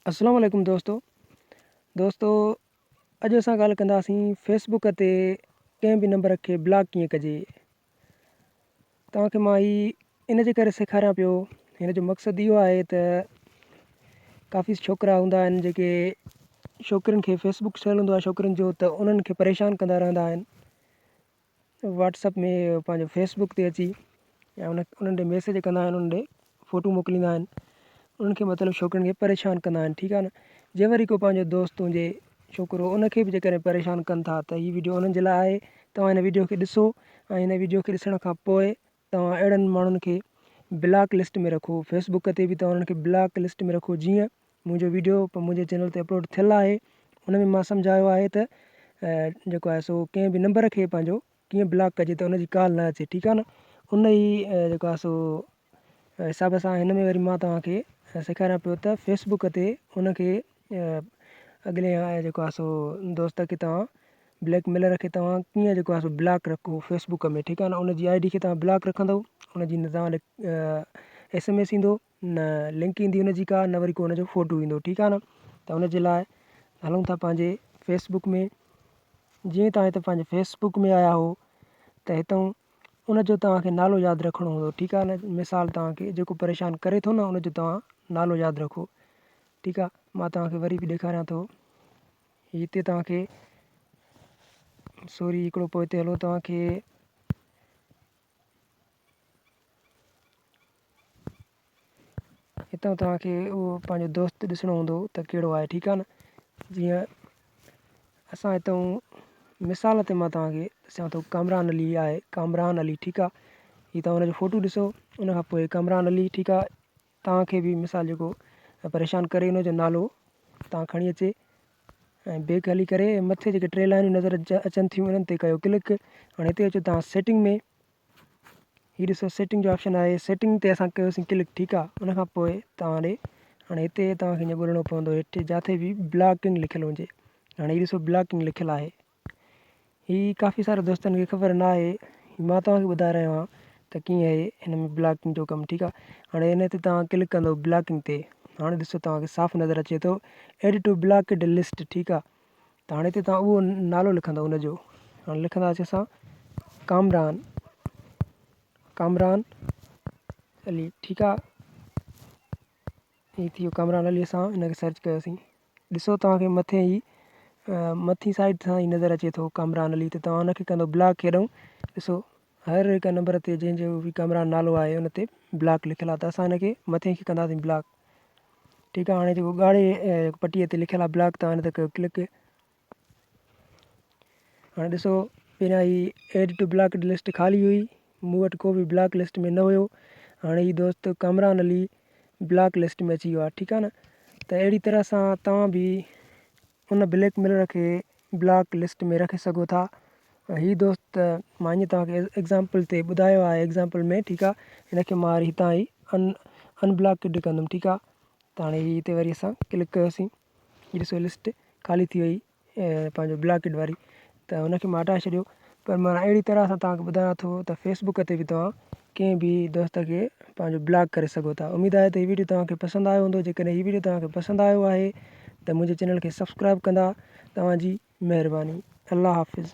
السلام عليڪم دوستو دوستو اڄ اسان ڳالهه ڪنداسين فيسبوڪ تي ڪنهن به نمبر کي بلاڪ ڪيئن ڪجي توهان کي مان هي ان جي ڪري سيکاريان پيو هن جو مقصد اهو آهي ته ڪافي ڇوڪرا هوندا آهن جيڪي ڇوڪرين کي فيسبوڪ ٺهيل هوندو آهي ڇوڪرين جو ته انهن کي پريشان ڪندا رهندا آهن واٽس اپ ۾ پنهنجو فيس بڪ تي اچي ۽ ان انهن ڏي ميسيج ڪندا آهن انهن ڏي فوٽو موڪليندا آهن انهن کي مطلب ڇوڪرين کي پريشان ڪندا آهن ٺيڪ آهي نه جي وري ڪو پنهنجو دوست هجي ڇوڪرو ان کي به جيڪڏهن پريشان ڪن ٿا ته هي ويڊيو انهن جي لاء آهي توهان هن ويڊيو کي ڏسو ۽ هن ويڊيو کي ڏسڻ کان پوء توهان اهڙن ماڻهن کي بلاڪ لسٽ ۾ رکو فيس بڪ تي به توهان انهن کي بلاڪ لسٽ ۾ رکو جيئن منهنجو ويڊيو منهنجي چينل تي اپلوڊ ٿيل آهي ان ۾ مان سمجهايو آهي ته جيڪو آهي سو ڪنهن به نمبر کي پنهنجو ڪيئن بلاڪ ڪجي ته ان جي ڪال نه اچي ٺيڪ آهي نه ان ئي جيڪو آهي سو حساب سان هن ۾ وري مان توهان کي سيکاريان پيو ته فيسبڪ تي ان کي اڳلي جيڪو آهي سو دوست کي توهان بليڪ ميلر کي توهان ڪيئن جيڪو آهي سو بلاڪ رکو فيسبڪ ۾ ٺيڪ آهي نه ان جي I D کي توهان بلاڪ رکندو ان جي نه توهان ڏي ايس ايم ايس ايندو نه لنڪ ايندي ان جي ڪا نه وري ڪو ان جو فوٽو ايندو ٺيڪ آهي نه ته ان جي لاء هلون ٿا پنهنجي فيسبڪ ۾ جيئن توهان هتي پنهنجي فيسبڪ ۾ آيا هو ته هتان ان جو توهان کي نالو ياد رکڻو هوندو ٺيڪ آهي نه مثال توهان کي جيڪو پريشان ڪري ٿو نه ان جو توهان نالو ياد رکو ٺيڪ آهي مان توهان کي وري به ڏيکاريان ٿو هتي توهان کي سوري هڪڙو پوئتي هلو توهان کي هتان توهان کي اهو پنهنجو دوست ڏسڻو هوندو ته ڪهڙو آهي ٺيڪ آهي نه جيئن اسان هتان مثال تي مان توهان کي ڏسان ٿو ڪامران علي آهي ڪامران علي ٺيڪ آهي هي توهان هن جو فوٽو ڏسو ان کان پوء ڪامران علي ٺيڪ آهي توهان کي به مثال جيڪو پريشان ڪري ان جو نالو توهان کڻي اچي ۽ بيڪ هلي ڪري مٿي جيڪي ٽي لائنون نظر اچن ٿيون انهن تي ڪيو ڪلڪ هاڻي هتي اچو توهان سيٽنگ ۾ هي ڏسو سيٽنگ جو آپشن آهي سيٽنگ تي اسان ڪيوسين ڪلڪ ٺيڪ آ ان کان پوء توهان ڏي هاڻي هتي توهان کي ائين ڳولڻو پوندو هيٺ جاٿي به بلاڪنگ لکيل هجي هاڻي هي ڏسو بلاڪنگ لکيل آهي هي ڪافي ساري دوستن کي خبر نه آهي مان توهان کي ٻڌائي رهيو آهيان ته ڪيئن آهي هن ۾ بلاڪنگ جو ڪم ٺيڪ آ هاڻي هن تي توهان ڪلڪ ڪندو بلاڪنگ تي هاڻي ڏسو توهان کي صاف نظر اچي ٿو ايڊ ٽو بلاڪڊ لسٽ ٺيڪ آ ته هاڻي هتي توهان اهو نالو لکندو ان جو هاڻي لکنداسين اسان ڪامران ڪامران علي ٺيڪ آ هي ٿي ويو ڪامران علي اسان هن کي سرچ ڪيوسين ڏسو توهان کي مٿي هي مٿي سائيڊ سان هي نظر اچي ٿو ڪامران علي ته توهان ان کي ڪندو بلاڪ هيڏو ڏسو هر هڪ نمبر تي جنهن جو به ڪامران نالو آهي ان تي بلاڪ لکيل آهي ته اسان هن کي مٿي کي ڪنداسين بلاڪ ٺيڪ آهي هاڻي جيڪو ڳاڙهي پٽي تي لکيل آهي بلاڪ توهان هن تي ڪيو ڪلڪ هاڻي ڏسو پهريان هي ايڊ ٽو بلاڪ لسٽ خالي هئي مون وٽ ڪو به بلاڪ لسٽ ۾ نه هيو هاڻي هي دوست ڪامران علي بلاڪ لسٽ ۾ اچي ويو آهي ٺيڪ آهي نه ته اهڙي طرح سان توهان به ان بليڪ ميلر کي بلاڪ لسٽ ۾ رکي سگهو ٿا هي دوست مان ائين توهان کي ايگزامپل تي ٻڌايو آهي ايگزامپل ۾ ٺيڪ آهي هن کي مان وري هتان ئي ان ان بلاڪڊ ڪندم ٺيڪ آهي ته هاڻي هي هتي وري اسان ڪلڪ ڪيوسين هي ڏسو لسٽ خالي ٿي وئي پنهنجو بلاڪڊ واري ته هن کي مان هٽائي ڇڏيو پر معنيٰ اهڙي طرح سان توهان کي ٻڌايان ٿو ته فيس بڪ تي به توهان ڪنهن به دوست کي پنهنجو بلاڪ ڪري سگهو ٿا اميد آهي ته هي ويڊيو توهان کي پسند آيو هوندو جيڪڏهن هي ويڊيو توهان کي پسند آيو آهي ته منهنجي چينل کي سبسڪرائب ڪندا توهان جي مهرباني الله حافظ.